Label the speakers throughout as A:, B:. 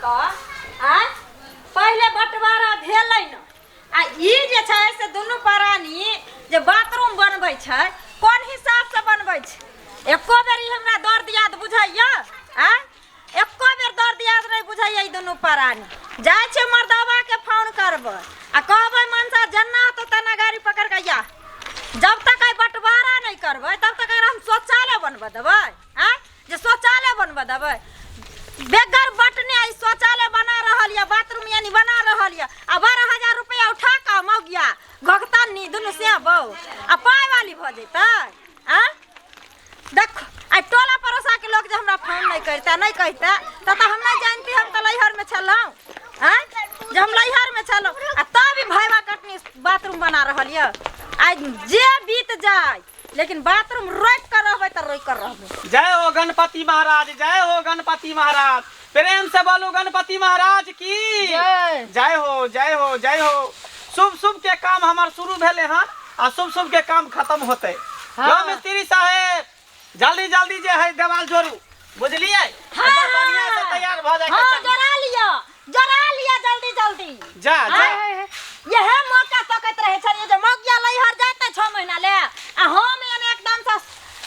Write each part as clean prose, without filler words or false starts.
A: कऽ आँय पहिले बँटवारा भेलै ने आ ई जे छै से दुनू प्राणी जे बाथरूम बनबै छै कोन हिसाबसँ बनबै छै एको बेर ई हमरा दर दियाद बुझैया आँय एको बेर दर दियाद नहि बुझैया ई दुनू प्राणी जाइ छै मर्दाबाके फोन करबै आ कहबै मनसा जेना होतौ तेना गाड़ी पकड़ कऽ या जब तक आइ बँटवारा नहि करबै तब तक हम शौचालय बनबऽ देबै आँय जे शौचालय बनबऽ देबै बेगर बटने आइ शौचालय बना रहल यऽ बाथरूम यानी बना रहल यऽ आ 12,000 रुपया उठा कऽ मौगिया घोघतनी दुनू से बहू आ पाय वाली भऽ जेतै आँय देख आइ टोला पड़ोसा के लोग जे हमरा फोन नहि करिता नहि कहिता तऽ तऽ हम नहि जानती हम तऽ लैहरमे छलहुँ आँय जे हम लैहरमे छलहुँ आ तब ई भैवा कटनी बाथरूम बना रहल यऽ आइ जे बीत जाय लेकिन बाथरूम रोकि कऽ रहबै तऽ रोकि कऽ रहबै
B: जय हो गणपति महाराज जय हो गणपति महाराज प्रेम से बोलू गणपति महाराज की
C: जय।
B: जय हो जय हो जय हो शुभ शुभ के काम हमार शुरू भेले हन आ शुभ शुभ के काम खत्म होते
C: हाँ।
B: हाँ। मिस्त्री साहेब जल्दी जल्दी जे है देवाल जोड़ू बुझलिए
A: हाँ,
B: एकदम बढ़िया से तैयार भ जाए के
A: हाँ
B: चाही।
A: जरा लिअ जरा लिअ जल्दी जल्दी
B: जा जा
A: यह मौका तकैत रहे छलियै जे मौगिया लैहर जाते 6 महीना ले आ हम एने एकदम से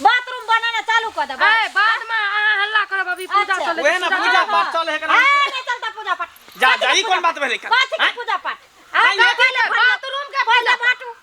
A: बाथरूम बनाना चालू कऽ देबै
C: ए बाद में अहाँ हल्ला करब अभी पूजा
A: अच्छा।
C: चलै
B: उहे ना पूजा पाठ चले है
A: ए, नहीं चलता पूजा पाठ
B: जा,
A: कथी
B: जा,
A: के
B: ई कोन बात भेलै?
A: कथी के
B: आँय?
A: पूजा पाठ
B: आँय,
A: आ,
B: ये
A: पहिले
C: बाथरूम के
A: पहिले बाटू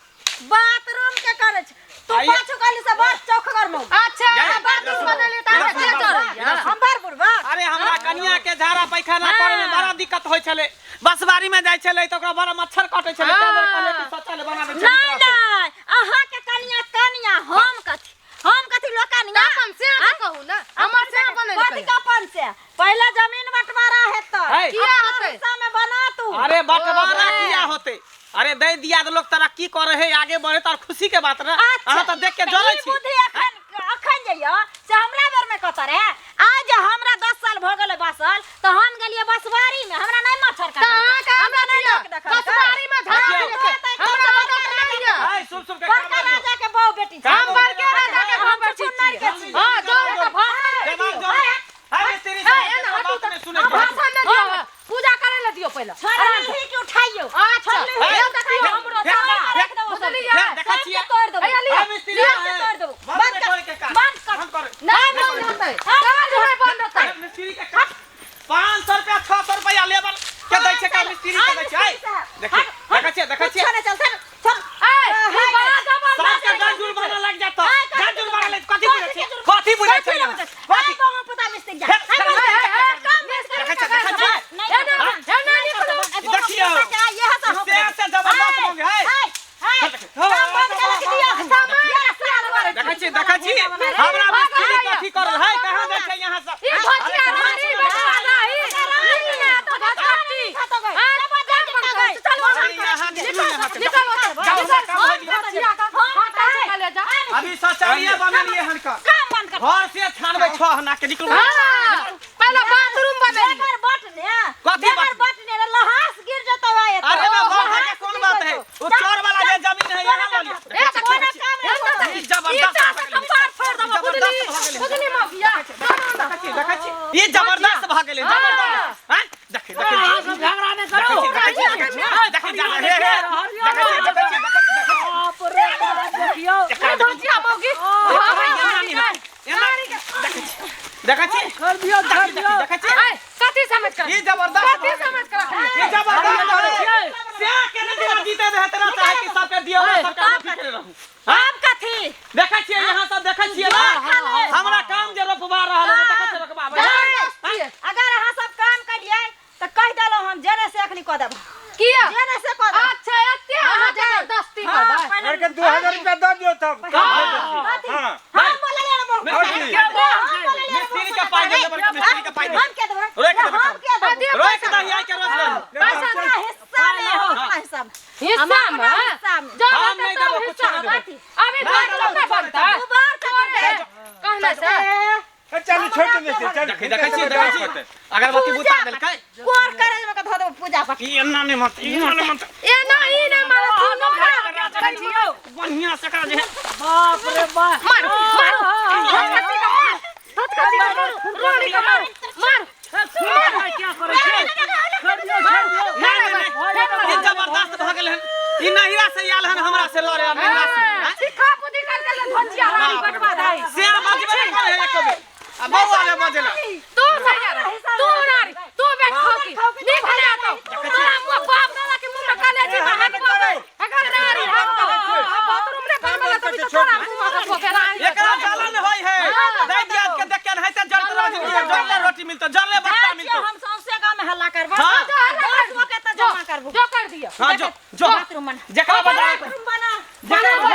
A: बाथरूम के करै छै तू
B: आइए।
A: पाछू कहली से बड़ चौखगर मौगी
C: अच्छा
B: जा,
C: अहाँ बाथरूम बनेलियै तऽ अहाँ के चढ़ैया
A: हम बड़ बुढ़बा
B: अरे हमरा कनिया के झाड़ा पैखाना करे में बड़ा दिक्कत होय छले बसबारी में जाय छले त ओकरा बड़ा मच्छर काटे छले तै दुआरे कहलियै कि शौचालय बना दे
A: नहीं नहीं अहाँ के कनिया कनिया हम कथी हम कथी लोकनिया
C: अपन से अहाँ कहू ना हमर से बनेलकै
A: कथी के अपन से पहले जमीन बंटवारा हेतै
B: है।
C: किया
A: अपना
C: हेतै?
A: हिस्सा में बना तू
B: अरे बंटवारा किया होते अरे दे दिया तो लोग तरक्की करे है आगे बढ़े तो खुशी के बात ना
A: अच्छा,
B: अहाँ तो देख के
A: तऽ
B: जलै
A: ई
B: छी
A: बुद्धि अखन अखन जे यऽ से हमरा बेर में कतऽ रहे आज हमरा 10 साल भऽ गेलै बसल तऽ हम गेलियै बसवारी में हमरा नहि मच्छर
C: तऽ अहाँके
A: हमरा नहि
C: दिअ।
A: लोक देखलकै।
C: बसवारी में झाड़ा
B: देखियौ।
C: देलकै। हमरा आदत नहि यऽ।
B: है शुभ शुभ के काम
A: बड़का
B: करियौ।
A: राजा के बहु बेटी छै
C: हम बड़के राजा के
A: हम
C: बहु बेटी
A: छुछुन्नर के छी
C: हाँ, दौड़ के भाषण
B: देवाल
C: दियौ।
B: जोड़। है मिस्त्री
C: ए,
B: साहब,
C: एना
B: के
C: हटू
B: बात नहीं सुनै
C: तऽ
B: के।
C: भाषण नहि दियौ पूजा करे ले दियौ पहिले
A: छोड़ली के उठाइयो
C: अच्छा
A: छोड़ली
B: हे,
C: हे देखियौ हमरो
B: हे,
C: सामा
B: हे,
C: बुझलियै
B: हे, देखै छियै।
A: तोड़ देबो
C: हैया लिअ,
B: है मिस्त्री
A: लिअ,
B: साहब,
A: तोड़ देबो।
B: बंद
A: बंद कर,
B: करे के काम।
A: बंद कर।
B: बंद करे।
C: नहि बंद होतै काज नहि बंद होतै
B: अरे मिस्त्री के काम 500 रुपया 600 रुपया लेबर के दै छै का मिस्त्री के दै छै देखिए देखै छियै देखै छियै
A: कुछो नहि चल चल चल
C: ए ई बड़ा
B: सबके
C: जबरदस्त
B: गंज जुर्माना लग जाता गंज जुर्माना लग कथी बुझै छै कथी बुझै छै
A: कथी बाबा पुता मिस्त्री जा
B: हे, हे, हे,
A: देखै
B: छियै, देखै छियै। देखियौ। से से जबरदस्त भऽ गेल, हे। देखै छियै देखै छियै हमरा मिस्त्री कथी करल है कहाँ जाइ छै यहाँ सब
C: ई भचिया रानी बचवा राही ई ना तो भचकटी
B: अरे यहाँ निकलू यहाँ से
C: निकल
B: जाओ, हमरा काम है।
C: भचिया का खाता चले जा
B: अभी शौचालय बनेलिए हन का घर से छानबै छह हना के निकलू
C: हां पहले बाथरूम बनेली
B: कथी अरे बा घर के कोन बात है वो चोर वाला जे जमीन है यहाँ लऽ लिअ।
C: ए
B: ई जबरदस्त
C: ईटा से कपार फोड़ देबो बुझली
B: जबरदस्त भऽ गेलै।
C: बुझली मौगिया
B: देखै छी देखै छी ई जबरदस्त भऽ गेलै जबरदस्त हैं देखै देखै
D: अहाँ सब झगड़ा नहि करू
B: देखै छी देखै छी देखै जा हे हे देखै छी देखै छी देखै
D: बाप रे बाप देखियौ
B: छी
C: भचिया मौगी
B: एना नहि देखै छी देखै छी
D: कर दियौ कर दियौ
B: देखै छी
C: ए कथी समझ कर
B: ई जबरदस्त
C: कथी समझ कर
B: ई जबरदस्त भऽ गेलै। से के नहि दिना जीते रहे तेना चाहे कि सबके दियौ सबके हम अथी केने रहू
A: आब कथी
B: देखै छियै यहाँ सब देखै छियै ना हमरा काम जे रोपवा रहल है देखै छियै रोकवा
A: अगर अहाँ सब काम करियै तऽ कहि देलहुँ हम जेने से अखनी कऽ देब
C: किया
A: जेने से कऽ देब
C: अच्छा एते अहाँ जबरदस्ती करबै
E: करके 2000 रुपया दऽ दियौ तब काम भऽ जेतै। हाँ
A: हम बोललियै रे बहु।
B: मिस्त्री
A: हम बोललियै रे
B: मिस्त्री के पाइ दे देबै मिस्त्री के पाइ दे
A: हम के देबै
B: रोकि देबै
A: हम के देबै
B: रोकि दही आइ के रोज दही
C: पैसा
A: अपना हिस्सा में हो अपना हिस्सा में
C: हिस्सा में
A: अपना हिस्सा में
C: जब
B: हम
C: हेतै
B: नहि
C: तब
B: देबो,
C: हिस्सा
B: कुछो नहि
C: होतै। अभी घर नहि बनतै
A: तू बाहर कतऽ
C: कहने से
E: ए, चलू छोड़ि देने छियै, चलू।
B: देखै देखै छियै देखै छियै अगरबत्ती बुता देलकै
A: कोर करे में धऽ देबै पूजा पाठ
B: ई एना नहि मत ई एना नहि मत
C: एना ई नहि मारे तू न
D: देखियौ
B: बढ़िया से एकरा जे है
D: बाप रे बाप
C: मार मार धतकती का मार धतकती का मार रोड़ी का मार मार
D: मार क्या करै छै
B: से लड़े आ निंदा से आँय?
C: सिखा बुद्धि कर के धोचिया रानी बटवा दाई
B: से आ बजबे नहि करे है एको बेर। आ बौआ रे बजेला
C: तू सही रे तू नारी तू बैठ खोकी नीक ने आतो तोरा मुंह बाप दादा के मुंह में कलेजी में हाथ पावे अगर नारी हाथ बाथरूम रे बनबला तभी तो तोरा मुंह में खोके रानी
B: एकरा जलन होय है दाइ दियाद के देख के एनाहिते जलते रोटी जलते रोटी मिलतो जलले बच्चा मिलतो
A: हम सौंसे गांव में हल्ला करबो
B: हाँ।
A: दस गो के त जमा करबो
C: जो कर दिया
B: हां जो जो
A: बाथरूम बना
B: जेकरा बजावे
A: बाथरूम बना
B: जेकरा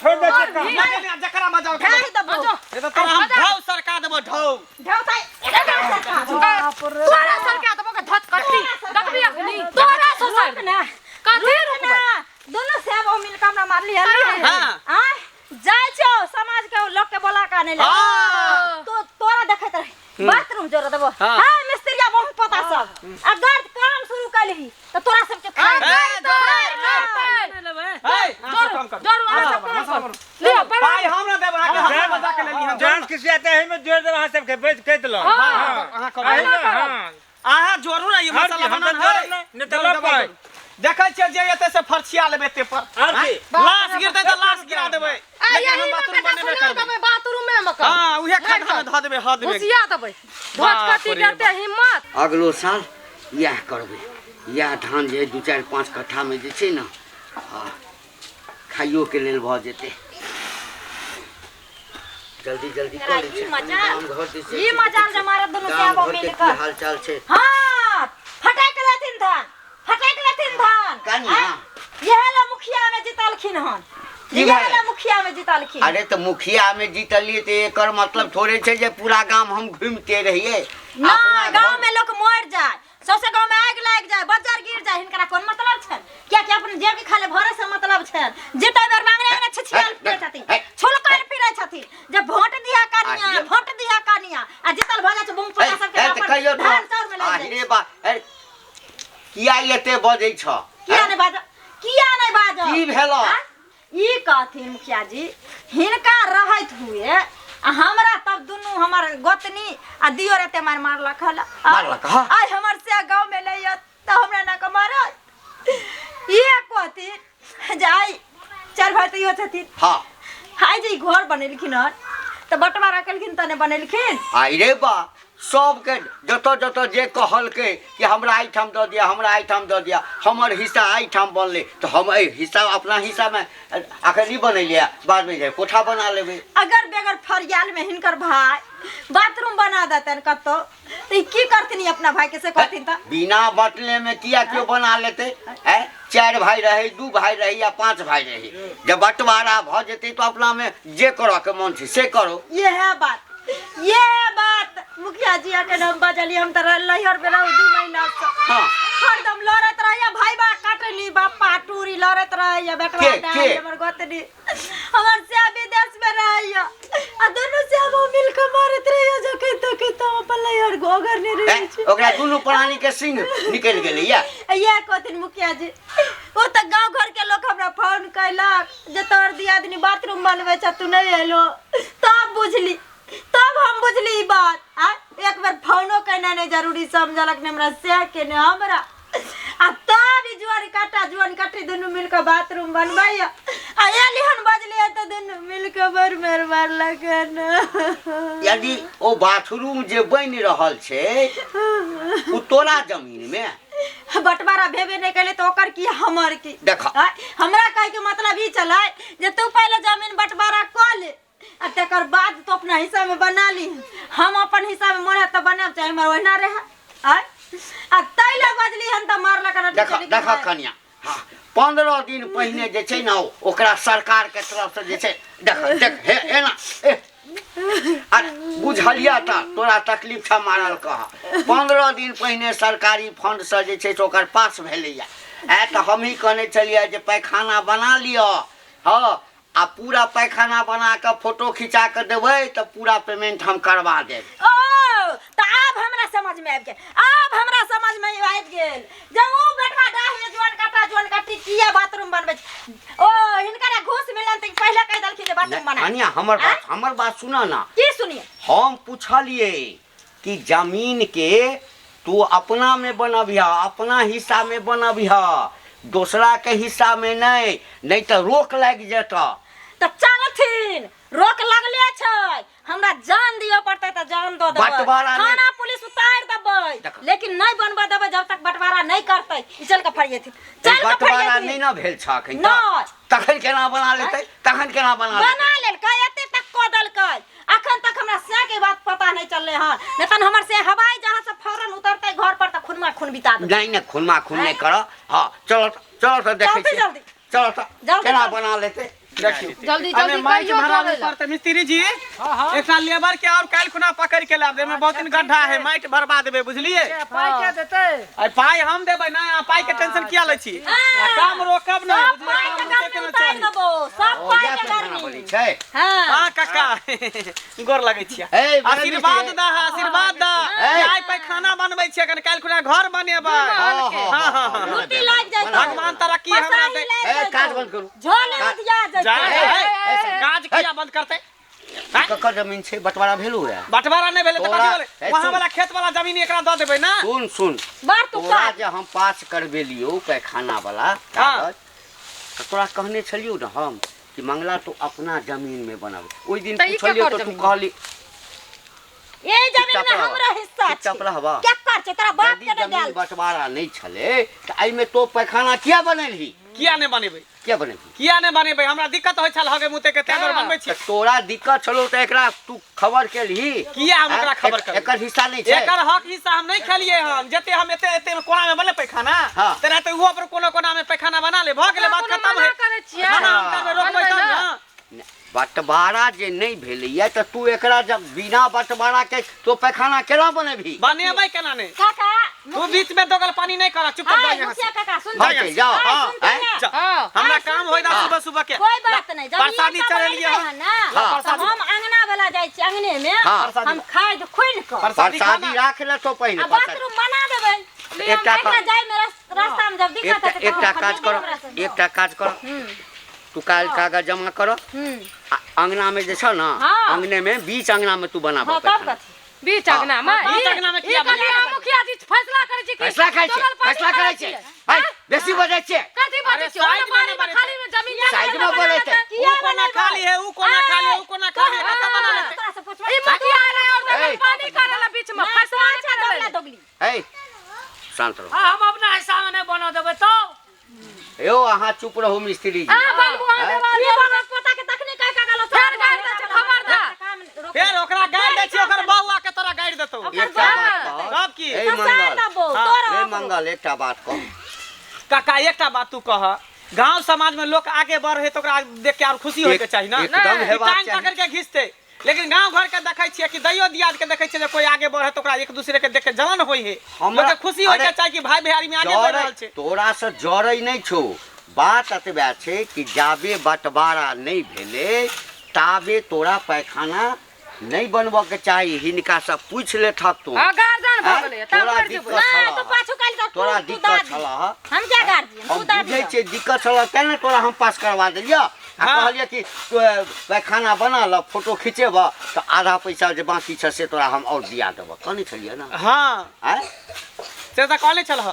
E: छोड़ दे चक्का
B: बजेला जेकरा बजाओ
A: ढाई दबो
B: ये तो तोरा हम ढाउ सरका देबो ढाउ
A: ढाउ
C: तोरा सरकार तो के धत करती देखबी अखनी तोरा ससुर
A: ना
C: कथी
A: रुक ना दोनों सेब ओ मिल के हमरा मारली है
B: हाँ।
A: आ जाय छौ समाज के लोग के बोला का नहीं ले
B: हाँ।
A: तो तोरा देखैत रही बाथरूम जोड़ देबो
B: हाँ।
A: हां मिस्त्रिया बहुत पता सब अगर काम शुरू कैलही त तोरा सबके खा
B: ए, जो,
D: लेबै
B: ए, अहाँ सब काम करू।
C: जरूर अहाँ सब काम करू लिअ
B: पाइ हम ना देब अहाँके हमरा बजा के लेली हम
E: जान किसी आते है में जोड़ देब अहाँ सबके बेच कह देलहुँ
C: हाँ।
B: अहाँ करू।
E: अही ने, हाँ।
B: अहाँ जोड़ू ना ई
E: हर
B: मसाला
E: की, हम
B: बनल
E: तऽ जोड़ब
B: है
E: नहि, नहि तऽ लऽ पाइ।
B: देखै छियै जे एतै से फरछिया लेबै एते पर
E: आर की?
B: लाश गिरतै तऽ लाश गिरा देबै
C: आ
B: लेकिन
C: यही
B: हम
C: में
B: बाथरूम
C: कटा
B: बनेबे
C: सुना
B: करबै
C: देबै बाथरूम में मकर
B: हाँ उहे खड्डा में धऽ देबै हद में
C: घुसिया देबै धोत
B: बाप
C: कटी
B: रे
C: करते हिम्मत
F: अगलो साल इएह करबै इएह धान जे 2 4 5 कट्ठामे जे छै ने खाइयोके लेल भऽ जेतै जल्दी जल्दी कऽ लै
A: ई
F: छै
A: मजाल
F: गाम घर दिस
A: ई मजाल जे मारत दुनू
F: गाम
A: सेबो
F: घरके
A: मिल
F: की
A: के
F: हाल चाल छै
A: हाँ फटक लेथिन धान फटक लेथिन धान
F: कनिया।
A: आँय? इएह ला मुखिया में जीतलखिन हन
F: की
A: इएह
F: भेल?
A: ला मुखिया में जीतलखिन
F: अरे तऽ मुखिया मे जीतलियै तऽ एकर मतलब थोड़े छै जे पूरा गाम हम घुमिते रहियै
A: ना
F: अपना
A: गांव
F: घर
A: में लोग मर जाए सौसे गांव में आग लाग जाए बज्जर गिर जाए हिनकरा कोन मतलब छन कियाकि अपन जेब के खाली भरे से मतलब छन जेते बेर मांगने अंगने छिछियाल फिरे छथिन छुलकल फिरे छथिन जे वोट दिया कनिया
F: आ, ये-
A: वोट दिया कनिया आ जीतल भऽ जाइ छै बूम
F: है,
A: पता सबके
F: है, तऽ
A: अपन
F: कहियौ
A: धान
F: तऽ
A: चाउर में लागि
F: आ
A: जाइ
F: हे बा अरे, किया एते बजै छ
A: किया नहि बाजब किया नहि बाजब
F: की भेलौ?
A: आँय? ई कहथिन मुखिया जी हिनका रहैत हुए आ हमरा तब दुनू हमर गोतनी आ दियोर एते मार मारलक हल
F: मारलक हँ?
A: आइ हमर से गाँव में ले तऽ हमरा ना के मारत इहे कहथिन जे आइ चारि भाइ तऽ इहो छथिन
F: हँ
A: आइ जे ई घर बनेलखिन हन तऽ बँटवारा केलखिन तऽ नहि बनेलखिन
F: आई रे बा सबके जतऽ जतऽ जे कहलकै कि हमरा एहिठाम दऽ दिअ हमरा एहिठाम दऽ दिअ हमर हिस्सा एहिठाम बनलै तऽ हम एहि हिस्सा अपना हिस्सामे अखन ई बनेलियै बादमे जे कोठा बना लेबै
A: अगर बेगर फरियाल में हिनकर भाई बाथरूम बना देतन कतौ तऽ ई की करथिन ई अपना भाई के से कहथिन तऽ
F: बिना बटले में किया केओ बना लेतै आँय चारि भाई रहै दू भाई रहै या पाँच भाई रहै जब बँटवारा भऽ जेतै तऽ अपनामे जे करऽके मन छै से करो
A: यह बात ये बात मुखिया जी के नाम बजली हम तऽ लहर में रहू 2 महीना से
F: हाँ।
A: हरदम लड़ैत रहैया भाई बा काटली बापा टूरी लड़ैत रहैया बेटवा
F: के,
A: डाली
F: के?
A: हमर गोतनी हमर से विदेश में रहैया आ दुनू से हम मिल के मारैत रहैया जखन तखन तऽ हम अपन लहर गोगर नहीं रहै
F: हैं?
A: छी
F: ओकरा दुनू प्राणी के सिंह निकलि गेलै या
A: इएह कहथिन मुखिया जी ओ तऽ गाँव घर के लोक हमरा फोन कैलक जे तोहर दियादनी बाथरूम बनबै छ तू नहि एलो तब बुझली तब हम बुझली ई बात आ एक बेर फोनो केना नहि जरूरी समझलक ने हमरा से के ने हमरा आ तब ई जुआन काटा जुआन काटी दुनू मिल के बाथरूम बनबैया आ एली हन बजली तऽ दुनू मिल के बड़ मेर मारलक हन
F: यदि ओ बाथरूम जे बनि रहल छै ओ तोरा जमीन मे
A: बंटवारा भेबे नहीं कैले तो ओकर की हमर की
F: देखा।
A: आँय, हमरा कहे के मतलब ई चलै जे तू पहले जमीन बंटवारा कऽ ले आ तकर बाद तो अपना हिस्सा में बना ली हम अपन हिस्सा में मन है तो बनाब चाहे हमर ओहिना रहे आँय आ तै लए बजली हन तऽ मारलक हन
F: देखा देखा कनिया हाँ 15 दिन पहिने जे छै ने ओकरा सरकार के तरफ से जे छै देख देख हे एना ए अरे बुझलिया तऽ तोरा तकलीफ छ मारल कह 15 दिन पहिने सरकारी फंड से जे छै से ओकर पास भेलैया ए तऽ हमही कहने छलियै जे पैखाना बना लिअ हँ आ पूरा पैखाना बना कऽ फोटो खिंचा कऽ देबै तऽ पूरा पेमेंट हम करवा देब
A: ओ तऽ आब हमरा समझ में आबि गेल आब हमरा समझ में आबि गेल जे ओ बेटवा डाही जुआन काटा जुआन काटी किया बाथरूम बनबै छै ओ हिनकरा घूस मिलल तऽ पहिले कहि देलखिन जे बाथरूम बना
F: कनिया हमर बात सुनऽ ना
A: की सुनिए
F: हम पुछलियै कि जमीन के तू अपना में बनबिह अपना हिस्सा में बनबिह दोसरा के हिस्सा में नहीं, नहीं तऽ रोक लागि जेतऽ।
A: तऽ चलथिन, रोक लगले छै, हमरा जान दिअ पड़तै तऽ जान दऽ देबै,
F: बँटवारा नहि-
A: थाना पुलिस उतारि देबै,
F: देखऽ।
A: लेकिन नहि बनबऽ देबै जब तक बँटवारा नहि करतै। ई चल कऽ फरियेथिन, चल कऽ
F: बँटवारा
A: फरियेथिन।
F: नहि ने भेल छ अखन तक।
A: नहि।
F: तखन केना बना लेतै, तखन केना बना लेतै?
A: बना लेलकै, एते तक कऽ देलकै, अखन तक हमरा से के बात पता नहीं चलले हन, नहीं तन हमर से हवाई जहाज से फौरन उतरते घर पर त खुनमा खून बिता दे।
F: नहीं नहीं, खुनमा खून नहीं करो। हाँ चलो चलो तो देखै
A: जल्दी,
F: छी।
A: जल्दी।
F: चलो तो
A: जल्दी,
F: केना
A: जल्दी।
F: बना लेतै
B: देखियौ।
C: जल्दी
B: अरे
C: जल्दी
B: माइक
C: कहियो
B: भरा
C: जोड़ै लए।
B: पड़तै मिस्त्री जी। एकटा लेबर के और काल्हि खुना पकड़ के लाब देबै, बहुत दिन गड्ढा है, माटि भरबा देबै, बुझलियै?
D: पाइ के देतै?
B: आइ पाइ हम देबै ना, अहाँ पाइ के टेंशन किया लै छी? आ काम रोकब ना,
A: सब
B: बुझलियै?
A: पाइ
B: काम
A: के
B: रोके के
A: गर्मी
B: ना
A: उतारि
B: चाही।
A: देबो, सब
F: ओ,
A: पाइ
F: इएह
A: के
F: पैखाना
A: गर्मी।
F: बनै छै।
A: हाँ।
B: हाँ काका, गोर लगै छियै।
F: ए, बड़ा
B: आशीर्वाद
F: मिस्त्री।
B: दा, आशीर्वाद दा।
F: ए।
B: आइ पैखाना बनबै छियै, कनि काल्हि खुना घर बनेबै।
F: हाँ, हाँ,
B: हाँ, हाँ, हाँ।
A: रोटी लागि जेतौ।
B: भगवान तरक्की हमरा
A: पसाही
B: दे।
A: लागि
F: ए,
A: जेतौ।
F: काज बंद करू।
A: झोल उधिया जेतौ।
B: जा,
F: ए,
B: ए, काज किया बंद करतै?
F: ककर जमीन छै? बंटवारा भेलौ है?
B: बंटवारा नहि भेलै तऽ
F: तोरा-
B: कथी भेलै?
F: ए,
B: वहाँ
F: सुन।
B: वाला खेत वाला जमीन एकरा दऽ देबै ना।
F: सुन सुन,
A: बड़ तू
F: तोरा
A: काज।
F: जे हम पास करबेलियौ पैखाना वाला
B: हाँ।
F: कागज, तऽ तोरा कहने छलियौ ने हम कि मंगला तू अपना जमीन में बनाबे। ओहि दिन
C: तऽ ई
F: पुछलियौ
C: केकर
F: तऽ तू
C: जमीन?
F: कहली
A: ए जमीन
F: चुपचाप
A: में
F: रहबा।
A: हमरा हिस्सा छै।
F: चुपचाप रहबा।
A: केकर छै? तोरा बाप
F: यदि
A: के नहि
F: जमीन
A: देल।
F: बंटवारा नहि छलै तऽ एहिमे तो पैखाना किया बनेलही?
B: किया नहि बनेबै?
F: किया बनेबही?
B: किया नहि बनेबै? हमरा दिक्कत होइ छल हगे मुते के, तें दुआरे बनबै छी।
F: तऽ तोरा दिक्कत छलौ तऽ एकरा तू खबर केलही?
B: किया हम ओकरा
F: आँय?
B: खबर करबै?
F: एकर हिस्सा नहि छै?
B: एकर हक हिस्सा हम नहि खेलियै हन। जते हम एते एते कोना में बनले पैखाना,
F: हाँ।
B: तेनाहिते ओहो पर कोनो कोना में पैखाना बना ले, भऽ गेलै, बात
C: कोनो
B: खत्म
C: मना
B: है।
C: करै छियै?
B: मना हम करबै, रोकबै
C: बनबै
B: तब
C: ने।
B: ने।
F: बंटवारा जे नहि भेलैया तऽ तू एकरा जब बिना बंटवारा के तो पैखाना केना बनेबही?
B: बनेबै केना नहि?
A: काका,
B: तू बीच में दोगल पानी नहीं कर, चुप कर जा
A: आय,
B: यहाँ से।
A: मुखिया काका, सुन
F: भाग चलि जाओ।
A: आय, सुन
F: आँय?
A: ना।
B: जा।
C: हाँ।
B: हमरा
A: आय,
B: काम
A: सुन
B: होय दा
F: हाँ।
B: सुबह सुबह के।
A: कोई बात नहीं, जब
B: प्रसादी
A: ई सब
B: चढ़ेलियै
A: बनेलकै
B: हन।
A: हन ना,
F: हाँ।
A: तऽ हम अंगना वाला जाइ छी, अंगने में
F: हाँ।
A: हम खाद खुनि कऽ
B: प्रसादी
F: प्रसादी
B: खाना।
F: राख ले तो पहिने
A: आ बाथरूम बना देबै।
F: एकटा
A: एकरा जाइ में रास्ता में जब दिक्कत
F: एकटा
A: हेतै तऽ
F: एकटा
A: हम
F: काज
A: खरीद
F: कर,
A: लेबै हमरा से।
F: एकटा काज कर, तू काल्हि कागज जमा कर, आ अंगना में जे छौ ना,
A: हाँ।
F: अंगने में बीच अंगना में तू बनाबऽ
A: हाँ, तब
F: पैखाना।
A: कथी?
C: बीच अंगना में?
B: बीच अंगना में
C: ई
B: किया
C: कथी
B: बनेबै?
C: अहाँ मुखिया जी फैसला करै छी कि
F: फैसला करै छियै,
C: दोगल पानी
F: फैसला करै छियै। है, बेसी बजै छियै।
C: कथी बजै
B: अरे
C: छियै? ओने
B: साइड में
C: बाड़ी
B: नहि
C: में
B: बनेतै।
C: खाली में जमीन
F: साइड में बनेतै।
A: किया
B: ऊ कोना
A: बनेबै?
B: खाली है, ऊ कोना खाली है, ऊ कोना खाली है, कतऽ बना लेतै?
A: तोरा से पुछबै।
C: ई मुखिया एलै और दोगल
F: ए।
C: पानी करै ला बीच में, फैसला नहि करै
A: दोगला
C: ला।
A: दोगली।
F: है, शांत रहो।
D: हम अपना हिस्सा में नहीं बना देबै तब।
F: यौ अहाँ चुप रहू मिस्त्री जी।
C: अहाँ बनबू, अहाँ
F: आँय?
C: देवाल
A: ई बनत पोता के तखने कहि कऽ गेलौ,
C: फेर गारि दै छै, खबरदार।
A: काम रोक।
B: फेर ओकरा गारि दै छियै, ओकर बौआ के तोरा गारि देतौ।
F: एकटा बात कह।
B: तब की?
F: ए मंगल,
A: देबो,
B: हाँ,
A: तोरा
F: ए मंगल, एकटा बात कह।
B: काका, एकटा बात तू कह, गांव समाज में लोग आगे बढ़े तो ओकरा देख के और खुशी होय के चाही ना।
F: एकदम
B: कि
F: हेबाक
B: टांग
F: चाही।
B: पकड़ के घिसते, लेकिन गांव घर के देखै छियै कि दैयो दियाद के देखै छियै जे कोई आगे बढ़े तो ओकरा एक दूसरे के देख के जलन होय है।
F: हमरा-
B: लोग के खुशी होय के
F: अरे,
B: चाही कि भाई भैयारी में आगे बढ़
F: जरै
B: रहल छै।
F: तोरा से जरै नहि छौ, बात एतबे छै कि जाबे बंटवारा नहि भेलै ताबे तोरा पैखाना नहि बनबऽ के चाही। हिनका से पूछि लेथक तू।
C: हाँ, गार्जियन भऽ
F: आँय?
C: गेलैए, तब
F: तोरा
C: मरि जेबै।
F: दिक्कत
A: नहि,
F: छलह।
A: तू पाछू काल्हि तऽ
F: तोरा
A: तू
F: दिक्कत
A: दादी।
F: छलह।
A: हम क्या गार्जियन?
F: हम
A: तू दादी
F: बुझै
A: हौ।
F: छियै दिक्कत छलह तेँ ने तोरा हम पास करवा देलियऽ। आ
B: हाँ।
F: कहलियै कि तू पैखाना बना ल, फोटो खिंचेबह तऽ आधा पैसा जे बाकी छ से तोरा हम और दिया देबह। कहने छलियै ने?
B: हाँ।
F: आँय?
B: से तऽ कहने छलह।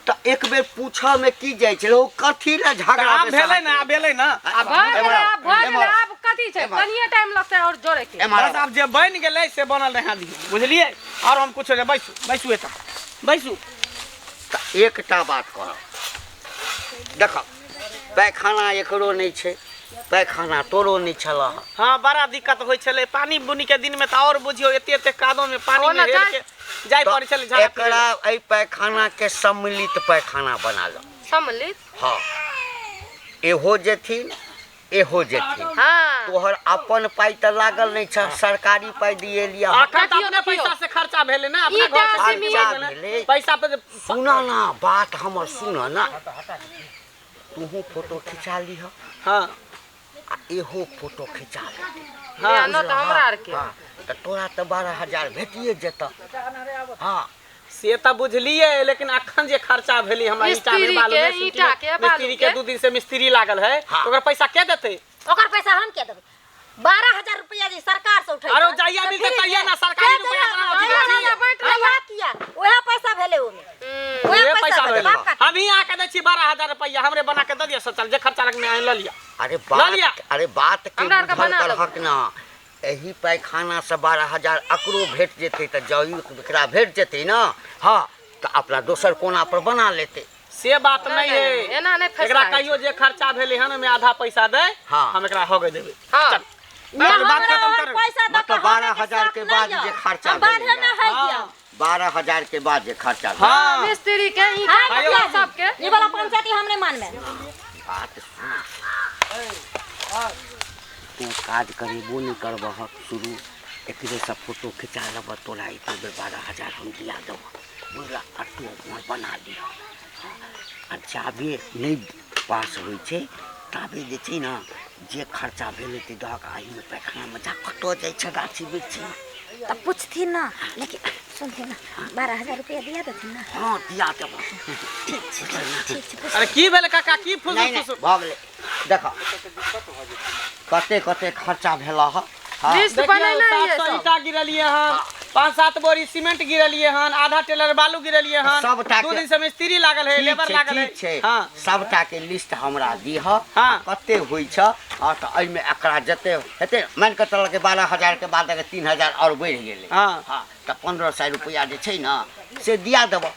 F: तऽ एक बेर पूछऽ में की जाइ छलै, ओ कथी लए झगड़ा
B: आब
F: बेसारा
B: भेलै ने, आब भेलै ने। आब
C: भऽ गेलै, आब भऽ गेलै,
F: एम्हर।
C: आब कथी छै?
F: एम्हर।
C: कनिये टाइम लगतै और जोड़ै के।
F: एम्हर
B: बस आब जे बनि गेलै से बनल रहै दियौ, बुझलियै? और हम कुछो नहि, बैसू बैसू एतऽ बैसू।
F: तऽ एकटा बात कहब, देखऽ पैखाना एकरो नहि छै, पैखाना तोरो नहि छलह।
B: हाँ, बड़ा दिक्कत होइ छलै पानी बुनी के दिन में तऽ और बुझियौ एते एते कादो में पानी
C: ओना
B: में हेल
C: जाय-
B: के जाय पड़ै छलै झाड़ा
F: एकरा एहि पैखाना के सम्मिलित पैखाना बना लो।
C: सम्मिलित?
F: हाँ, एहो जेथिन एहो जेथिन।
C: हाँ।
F: तोहर अपन पाइ तऽ लागल नहि छ, सरकारी पाइ दिए लिअ।
B: अखन तऽ
C: देखियौ,
B: अपने
C: देखियौ।
B: पैसा से खर्चा भेलै ने, अपना
C: ईटा,
B: घर से
C: सीमेंट।
B: खर्चा भेलै।
F: भेलै।
B: पैसा पे जे-
F: सुन ना बात हमर, सुन ना, तूहू फोटो खिंचा लिह।
B: हाँ।
F: आ एहो फोटो खिंचा लेतै।
B: हाँ।
C: न तऽ हमरा आरके।
F: हाँ, तऽ तोरा तऽ 12,000 भेटिए जेतऽ। हाँ।
B: से तऽ बुझलियै, लेकिन अखन जे खर्चा भेलै हमरा ईटा में
C: मिस्त्री
B: बालू में,
C: के,
B: सीमेंट
C: ईटा
B: में,
C: के, बालू
B: मिस्त्री के
C: के।
B: 2 दिन से मिस्त्री लागल है,
F: हाँ।
B: ओकर पैसा के देतै?
A: ओकर पैसा हम के देबै? 12,000 रुपया जे सरकार से उठै।
B: अरे जहिया मिलतै तहिया ना, सरकारी रुपया बना अथी
A: ना,
B: ना,
A: ना, बैठ रहिया किया? ओएह पैसा भेलै ओमे। ओएह
B: उहे
A: पैसा
B: पैसा
A: भेलै।
B: भेलै।
A: बाप का
B: हम ही अहाँके दै छी 12,000 रुपया हमरे बना के दे दिया शौचालय जे खर्चा लगने आए ल लिया।
F: अरे
B: ल लिया।
F: बात, अरे बात के
C: हमरा आरके
F: बुझल
C: बना लेबै।
F: करहक ना, एही पैखाना से 12,000 अकरो भेट जेतै तऽ जई एकरा भेट जेतै ना, हाँ तऽ अपना दोसर कोना पर बना लेतै।
B: से बात
C: नहीं,
B: नहीं है,
C: नहीं, एना नहीं फैसला
B: एकरा
C: होइ
B: कहियो जे खर्चा भेलै हन ओहिमे आधा पैसा दे,
F: हाँ।
B: हम एकरा होगे देबै।
C: हाँ।
B: चल,
A: ये
B: चल, बात
A: हमरा
B: खत्म
A: और
B: करू।
A: पैसा दऽ
F: मतलब
A: कऽ हमे के
F: 12,000
A: शौक
F: के
A: नहि
F: बाद
A: यऽ।
F: जे खर्चा
A: हम बाढ़े
F: भेलैया।
A: में है
B: हाँ।
A: गया।
F: 12,000 के बाद जे खर्चा भेलै।
B: हाँ।
C: मिस्त्री के ईंटा
A: हाँ,
C: के
A: मुखिया जी,
C: सबके।
A: ई वाला पंचायती हम नहीं मानबे।
F: बात सुन, तू काज करेबो नहीं करबह शुरू, एकरे से फोटो खिंचा लेबह तोरा एको बेर 12,000 हम दिया देबह बुझला, आ तू अपन बना लिह। आ जाबे नहीं पास होइ छै ताबे जे छै ने जे खर्चा भेलै ते दहक एहिमे पैखानामे जा कतऽ जाइ छै गाछी बिरछी
A: तऽ पूछथिन ना, लेकिन सुनथिन ना, 12,000 रुपया दिया देथिन ना।
F: हाँ दिया देबह।
A: ठीक छै, ठीक छै।
B: अरे की भेलै काका, की फुसुर
F: नहीं नहीं
B: फुसुर?
F: भऽ गेलै। देखऽ कते कते खर्चा भेल हँ।
C: लिस्ट
B: देखियौ,
C: बनेने रहियै
B: 700
C: सब।
B: ईंटा गिरलियै हन, 5-7 बोरी सीमेंट गिरलियै हन, आधा टेलर बालू गिरलियै हन,
F: सबटा
B: 2
F: के-
B: दिन से मिस्त्री लागल है,
F: ठीक
B: लेबर
F: छै,
B: लागल है।
F: ठीक छै।
B: हाँ।
F: सबटा के लिस्ट हमरा दिह,
B: हाँ।
F: कते होइ छ। हाँ तऽ एहिमे एकरा जते हेतै मानि कऽ चलऽ कि 12,000 के बाद अगर 3,000 आओर बढ़ि गेलै,
B: हाँ।
F: हाँ तऽ 1,500 रुपैआ जे छै ने से दिया देबऽ।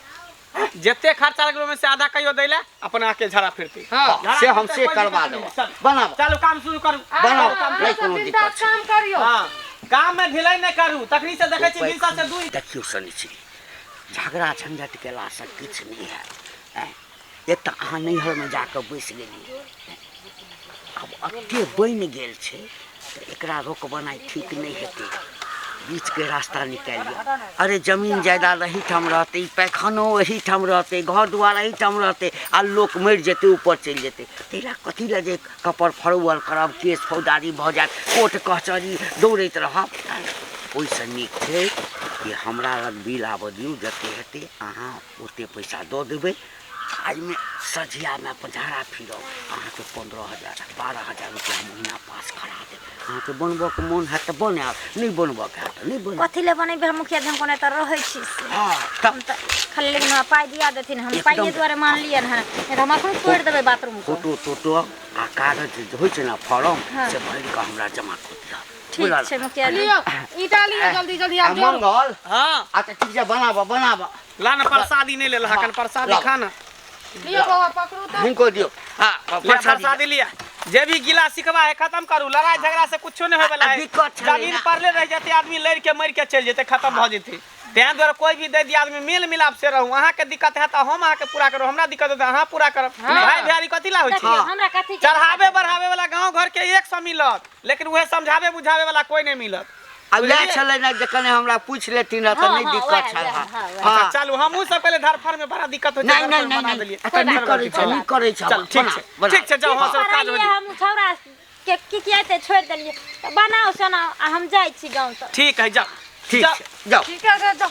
B: जते खर्चा लगल ओहिमे से आधा कहियो दै ले अपना आके झाड़ा फिरती।
C: हाँ।
F: से हम से करवा देबऽ। बनाबऽ।
B: चलू काम शुरू करू।
F: बनाउ,
C: अहाँ
F: नहि
C: सब
F: कोनो
C: दिन
F: दिक्कत
C: रात
F: छै।
C: काम करियौ।
B: हाँ, काम में ढिलाई नहि करू, तखनी से देखै छी भिनसर से 2।
F: देखियौ सनी छी, झगड़ा झंझट केलासँ किछु नहि हैत। आँय, एक तऽ अहाँ नैहरमे जाकऽ बैसि गेलियै, आब एते बनि गेल छै तऽ एकरा रोकबनाइ ठीक नहि हेतै, बीचके रास्ता निकालि लिअ। अरे जमीन जायदाद एहिठाम रहतै, पैखानो एहिठाम रहतै, घर दुआर एहिठाम रहतै, आ लोक मरि जेतै ऊपर चलि जेतै, ताहि लए कथी लए जे कपड़ फड़ौअल करब, केस फौजदारी भऽ जायत, कोर्ट कचहरी दौड़ैत रहब। ओहिसँ नीक छै कि हमरा लग बिल आबऽ दियौ, जते हेतै अहाँ ओते पैसा दऽ देबै। एहिमे सझियामे अपन झाड़ा फिरब, अहाँके 15,000 12,000 रुपैआ महीना पास करा देब। अहाँके बनबऽके मोन हैत तऽ बनायब, नहि बनबऽके हैत तऽ नहि बनायब।
A: कथी लए बनेबै हम मुखिया जी, हम कोना एतऽ रहै छी से।
F: हाँ, तऽ
A: हम तऽ खाली लेकिन हमरा पाइ दिया देथिन, हम
F: एकदम।
A: पाइए दुआरे मानलियनि हँ, नहि तऽ हम एखन तोड़ि देबै बाथरूम के।
F: फोटो तोटो आ कागज जे होइ छै ने फॉर्म,
A: हाँ।
F: से भरि कऽ हमरा जमा कऽ दिअ।
A: ठीक छै मुखिया जी।
C: लियौ ईंटा लियौ जल्दी जल्दी
F: आ
C: आब जोड़ू।
F: मंगल।
B: हाँ।
F: अच्छा ठीक छै, बनाबऽ बनाबऽ।
B: ला ना प्रसादी नहीं लेलह हन, प्रसादी
F: लाओ।
B: खा ना।
C: लियौ बाबा पकड़ू तऽ।
F: हिनको दियौ। हाँ,
B: ले,
F: प्रसादी
B: प्रसादी लिया। जे भी गिला सिकवा है खत्म करू, लड़ाई झगड़ा से कुछो नहीं होय वाला है।
F: दिक्कत छलै
B: जमीन
F: ना।
B: परले रह जेतै, आदमी लड़ के मर के चलि जेतै, खत्म भऽ जेतै। तें दुआरे कोई भी दे दिया आदमी मेल मिलाप से रहू। अहाँ के दिक्कत है तऽ हम अहाँ के पूरा करू, हमरा दिक्कत है तऽ अहाँ पूरा करब। भाई भैयारी कथी ला होइ छै?
A: देखियौ हमरा कथी के
B: चढ़ावे बढ़ावे वाला गांव घर के एक सौ मिलत, लेकिन उहे समझावे बुझावे वाला कोई नहीं मिलत।
F: आब इएह छलै ने जे कने हमरा पूछि लेथिन तऽ
A: हाँ,
F: नहि
A: हाँ,
F: दिक्कत
A: वएह,
F: छल।
A: वएह,
F: हाँ।
A: हाँ, वएह।
F: हाँ।
B: अच्छा, चलू हमहूँ सब पहिले धरफड़ में बड़ा दिक्कत होइ छै,
F: नहीं,
B: धरफड़
F: नहीं,
B: में बना
F: नहीं,
B: देलियै।
F: नहीं, नहि करै छै, नहि करै छै।
B: चल, ठीक
F: बना,
B: छै,
F: बना।
B: ठीक छै, जाउ, अहाँ सब काज हो
A: पढ़ाइए हम छौड़ा के की की आइते छोड़ि देलियै, तऽ बनाउ सोनाउ आ हम जाइ छी गाँव तऽ।
B: ठीक है, जाउ।
F: ठीक
B: जाउ।
F: छै, जाउ।
C: ठीक है, जाउ।